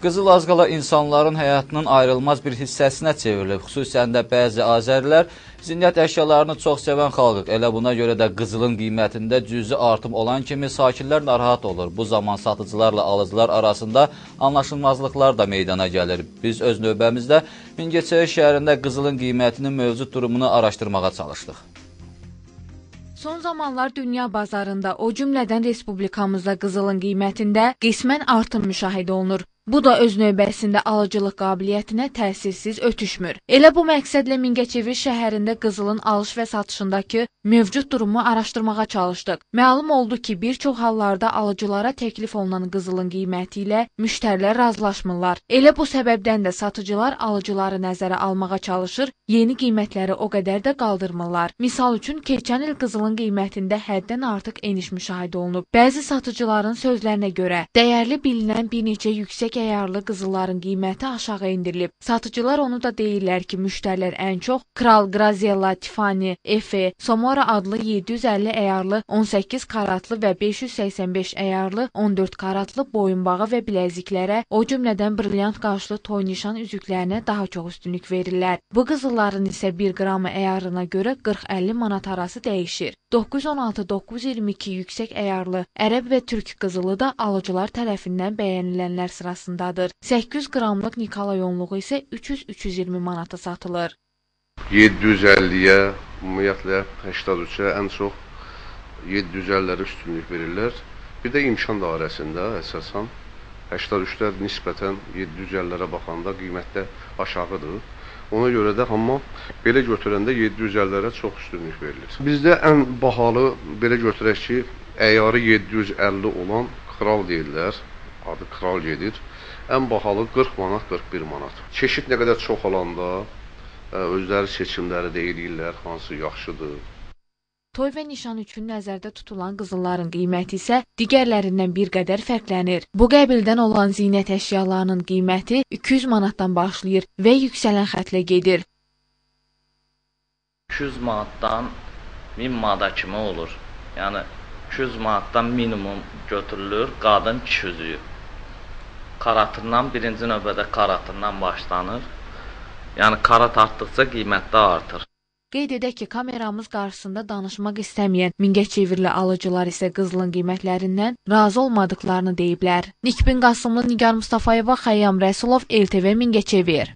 Qızıl az qala insanların həyatının ayrılmaz bir hissəsinə çevrilib. Xüsusən də bəzi azərilər zinət əşyalarını çox sevən xalqıq. Elə buna görə də qızılın qiymətində cüzi artım olan kimi sakinlər narahat olur. Bu zaman satıcılarla alıcılar arasında anlaşılmazlıqlar da meydana gəlir. Biz öz növbəmizdə Mingəçevir şəhərində qızılın qiymətinin mövcud durumunu araşdırmağa çalışdıq. Son zamanlar dünya bazarında, o cümlədən respublikamızda qızılın qiymətində qismən artım müşahidə olunur. Bu da öz növbəsində alıcılıq qabiliyyətinə təsirsiz ötüşmür. Elə bu məqsədlə Mingəçevir şəhərində qızılın alış və satışındakı mövcud durumu araşdırmağa çalışdıq. Məlum oldu ki, bir çox hallarda alıcılara təklif olunan qızılın qiyməti ilə müştərilər razılaşmırlar. Elə bu səbəbdən də satıcılar alıcıları nəzərə almağa çalışır, yeni qiymətləri o qədər də qaldırmırlar. Misal üçün, keçən il qızılın qiymətində həddən artıq eniş müşahidə olunub. Bəzi satıcıların sözlərinə görə, dəyərli bilinən bir neçə yüksək əyarlı qızılların qiyməti aşağı endirilib. Satıcılar onu da deyirlər ki, müştərilər ən çox Kral, Grazella, Tiffany, Efe, Somora adlı 750 əyarlı 18 karatlı və 585 əyarlı 14 karatlı boyunbağı və biləziklərə, o cümlədən brilliant qaşlı toy nişan üzüklərinə daha çox üstünlük verirlər. Bu qızılların isə 1 qramı əyarına görə 40-50 manat arası dəyişir. 916-922 yüksək əyarlı ərəb və türk qızılı da alıcılar tərəfindən bəyənilənlər sırasındadır. 800 qramlıq Nikala yonluğu isə 300-320 manata satılır. 750-yə, ümumiyyətlə 83-ə ən çox 750-lərə üstünlük verirlər. Bir də imkan dairəsində əsasən 83-lər nisbətən 750-lərə baxanda qiymətdə aşağıdır. Ona görə də amma belə götürəndə 750-lərə çox üstünlük verilir. Bizdə ən bahalı belə götürək ki, əyarı 750 olan kral deyirlər, adı kral gedir. Ən bahalı 40 manat, 41 manat. Çeşid nə qədər çox olanda özləri seçimləri də eləyirlər, hansı yaxşıdır. Toy və nişan üçün nəzərdə tutulan qızılların qiyməti isə digərlərindən bir qədər fərqlənir. Bu qəbildən olan zinət əşyalarının qiyməti 200 manatdan başlayır və yüksələn xətlə gedir. 200 manatdan 1000 manata kimi olur. Yəni 200 manatdan minimum götürülür qadın kişi üzüyü. Karatından, birinci növbədə karatından başlanır. Yəni karat artdıqca qiymət də artır. Qeyd edək ki, kameramız qarşısında danışmaq istəməyən Mingəçevirli alıcılar isə qızılın qiymətlərindən razı olmadıqlarını deyiblər. Nikbin Qasımlı, Nigar Mustafayeva, Xəyyam Rəsulov, LTV Mingəçevir.